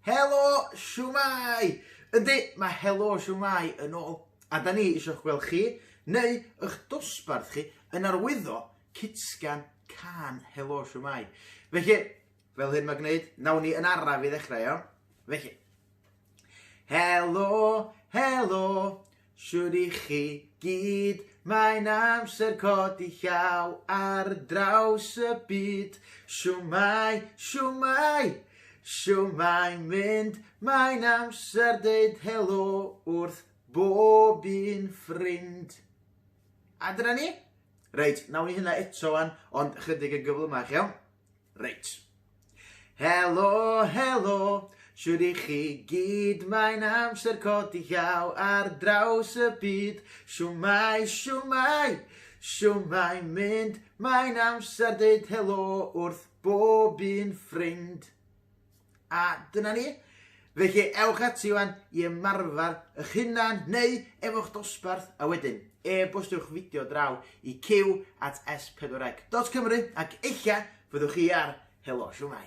Helo, shwmae! Yndi, mae Helo Shwmae yn ôl, a da ni eisiau'ch gweld chi, neu eich dosbarth chi, yn arwyddo cytgan cân Helo Shwmae. Felly, fel hyn mae gwneud, nawn ni yn araf i ddechrau, iawn? Felly, Helo, helo, shwd i chi gyd, mae'n amser codi llaw ar draws y byd. Shwmae, shwmae, shwmae mynd, mae'n amser deud helo wrth bob un ffrind. A dyna ni. Reit, nawn ni hynna eto wan, ond chydig yn gyflymach, iawn? Reit. Helo, helo, shwd i chi gyd, mae'n amser codi llaw ar draws y byd. Shwmae, shwmae, shwmae mynd, mae'n amser deud helo wrth bob un ffrind. A dyna ni. Felly ewch ati wan i ymarfer eich hunan neu efo'ch dosbarth a wedyn e-bostiwch fideo draw i cyw at s4c dot cymru ac ella fyddwch chi ar Helo Shwmae.